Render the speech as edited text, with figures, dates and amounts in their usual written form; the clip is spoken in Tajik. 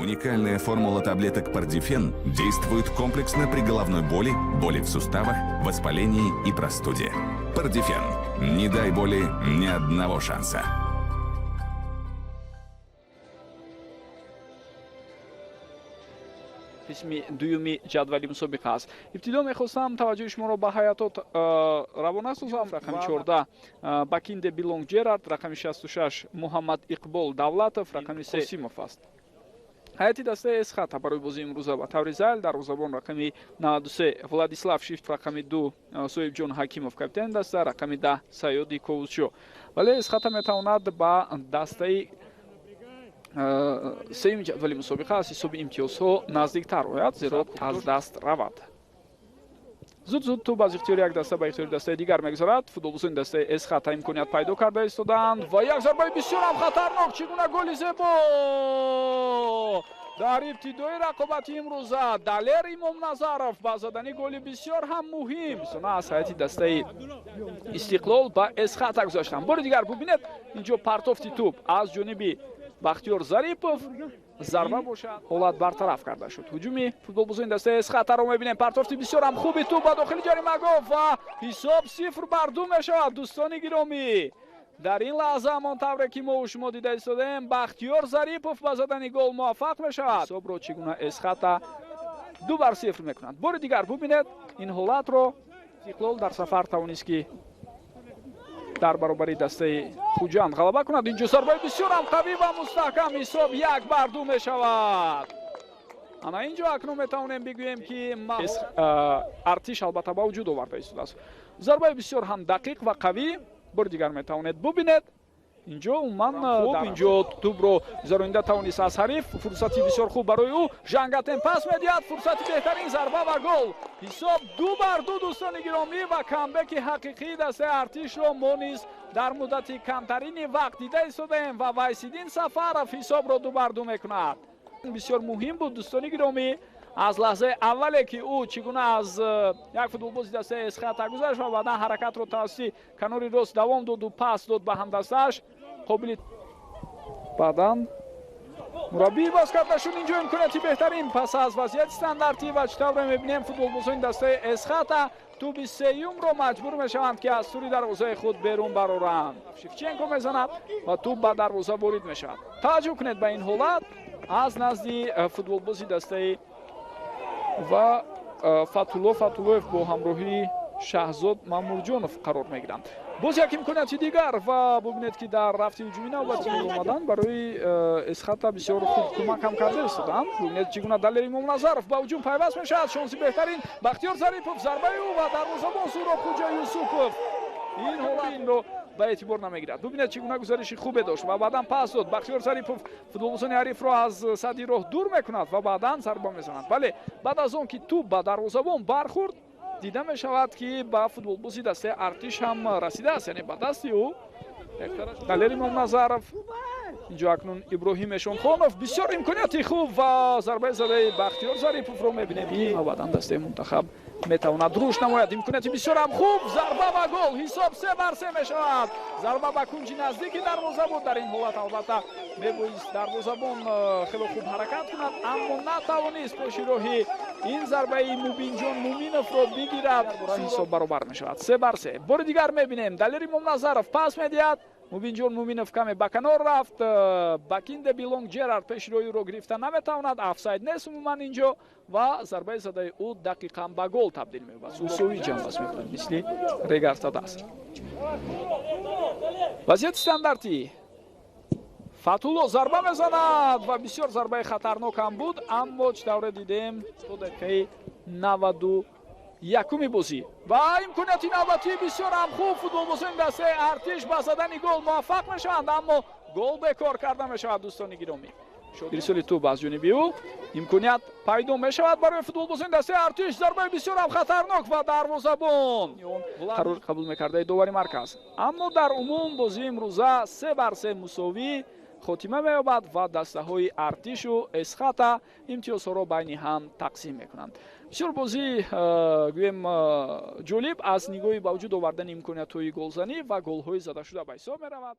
Уникальная формула таблеток Пардифен действует комплексно при головной боли, боли в суставах, воспалении и простуде. Пардифен. Не дай боли ни одного шанса. Қисми дуюми ҷадвали мусобиқа аст. Ибтидо мехостам таваҷҷӯҳи шуморо ба ҳайатот равона созам. Рақами 14 Бакинде Билонг Ҷерард, рақами 66 Муҳаммад Иқбол Давлатов, рақами 3 Қосимов аст. Ҳайати дастаи Эсхата барои бозии имрӯза ба таври зайл: дарвозабон рақами 93 Владислав Шифт, рақами 2 Соҳибҷон Ҳакимов, капитани даста, рақами 10 Саёди Ковусшо. Вале Эсхата метавонад ба дастаи сеюми ҷадвали мусобиқа аз ҳисоби имтиёзҳо наздиктар ояд, зеро аз даст равад. Зуд зуд тӯб аз ихтиёри як даста ба ихтиёри дастаи дигар мегузарад. Футболбозони дастаи Эсхата имконият пайдо карда истодаанд ва як зарбаи бисёрам хатарнок. Чӣ гуна голи зебо! Дар ибтидои рақобати имрӯза Далер Имомназаров ба задани голи бисёр ҳам муҳим сона аз ҳайати дастаи Истиқлол ба Эсхата гузаштанд. Бори дигар бубинед, инҷо партофти тӯб аз ҷониби Бахтиёр Зарипов, зарба бошад, ҳолат бартараф карда шуд. Ҳуҷуми футболбозони дастаи Эсхатаро мебинем. Партофти бисёрам хуби тӯб ба дохили ҷаримагоҳ ва ҳисоб 0-2 мешавад. Дӯстони гиромӣ, дар ин лаҳза ҳамон тавре ки мо шумо дида истодаем, Бахтиёр Зарипов ба задани гол муваффақ мешавад. Ҳисобро чӣ гуна Эсхата 2-0 мекунад. Бори дигар бубинед ин ҳолатро. Истиқлол дар сафар тавонист, ки дар баробари дастаи Хуҷанд ғалаба кунад. Инҷо зарбаи бисёрам қавӣ ва мустаҳкам, ҳисоб 1-2 мешавад. Ана инҷо акнун метавонем бигӯем, ки Артиш албатта ба вуҷуд оварда истодааст. Зарбаи бисёр ҳам дақиқ ва қавӣ, бори дигар метавонед бубинед. Инҷо умуман хуб, инҷо тӯбро гузаронида тавонист аз ҳариф. Фурсати бисёр хуб барои ӯ, Жангатен пас медиҳад, фурсати беҳтарин, зарба ва гол. Ҳисоб 2-2, дӯстони гиромӣ, ва камбеки ҳақиқии дастаи Артишро мо низ дар муддати камтарини вақт дида истодаем ва Вайсиддин Сафаров ҳисобро 2-2 мекунад. Бисёр муҳим буд, дӯстони гиромӣ, аз лаҳзаи аввале ки ӯ чӣ гуна аз як футболбози дастаи Эсхата гузашт ва баъдан ҳаракатро тавассути канори рост давом доду пас дод ба ҳамдастааш қобили. Баъдан мураббӣ боз карда шуд. Инҷо имконияти беҳтарин пас аз вазъияти стандартӣ ва чӣ тавре мебинем, футболбозони дастаи Эсхата тӯби сеюмро маҷбур мешаванд, ки аз тури дарвозаи худ берун бароранд. Шевченко мезанад ва тӯб ба дарвоза ворид мешавад. Таваҷҷӯҳ кунед ба ин ҳолат аз назди футболбози дастаи ва Фатулло Фатуллоев бо ҳамроҳии Шаҳзод Мамурҷонов қарор мегиранд. Боз як имконияти дигар ва бубинед, ки дар рафти ҳуҷуми навбати омадан барои Эсхата бисёр хуб кӯмак ҳам карда истоданд. Бубинед, чӣ гуна Далер Имомназаров ба ҳуҷум пайваст мешавад. Шонси беҳтарин, Бахтиёр Зарипов, зарбаи ӯ ва дарвозабон Суҳроб Хуҷа Юсупов ин ҳолат инро ба эътибор намегирад. Бубинед, чӣ гуна гузариши хубе дошт ва баъдан пас дод. Бахтиёр Зарипов футболбозони ҳарифро аз садди роҳ дур мекунад ва баъдан зарба мезанад. Бале, баъд аз он ки тӯб ба дарвозабон бархӯрд, дида мешавад, ки ба футболбози дастаи Артиш ҳам расидааст, яъне ба дасти ӯ. Далер Имомназаров, инҷо акнун Иброҳим Эшонхонов, бисёр имконияти хуб ва зарбаи задаи Бахтиёр Зариповро мебинем. Ва баъдан дастаи мунтахаб метавонад рушд намояд. Имконияти бисёрам хуб, зарба ва гол. Ҳисоб 3-3 мешавад. Зарба ба кунҷи наздики дарвоза буд. Дар ин ҳолат албатта мебоист дарвозабон хело хуб ҳаракат кунад, аммо натавонист пеши роҳи ин зарбаи Мубинҷон Муминовро бигирад. Ҳисоб баробар мешавад, 3-3. Бори дигар мебинем, Далер Имомназаров пас медиҳад, Мубинҷон Муминов каме ба канор рафт, Бакинде Билонг Ҷерард пеши роҳи ӯро гирифта наметавонад. Офсайд нест умуман инҷо ва зарбаи задаи ӯ дақиқан ба гол табдил меёбад. Мусовӣ ҷамъбаст мекунад, мисли регартадааст. Вазъияти стандартӣ, Фатулло зарба мезанад ва бисёр зарбаи хатарнок ҳам буд, аммо чӣ тавре дидем, то дақиқаи 91-уми бозӣ ва имконияти навбатии бисёрам хуб, футболбозони дастаи Артиш ба задани гол муваффақ мешаванд, аммо гол бекор карда мешавад. Дӯстони гиромӣ, ирсоли тӯб аз ҷониби ӯ, имконият пайдо мешавад барои футболбозони дастаи Артиш. Зарбаи бисёрам хатарнок ва дарвозабон қарор қабул мекардаи довари марказ. Аммо дар умум бозии имрӯза 3-3 мусовӣ хотима меёбад ва дастаҳои Артишу Эсхата имтиёзҳоро байни ҳам тақсим мекунанд. Бисёр бозӣ гӯем ҷолиб аз нигоҳи ба вуҷуд овардани имкониятҳои голзанӣ ва голҳои задашуда ба ҳисоб меравад.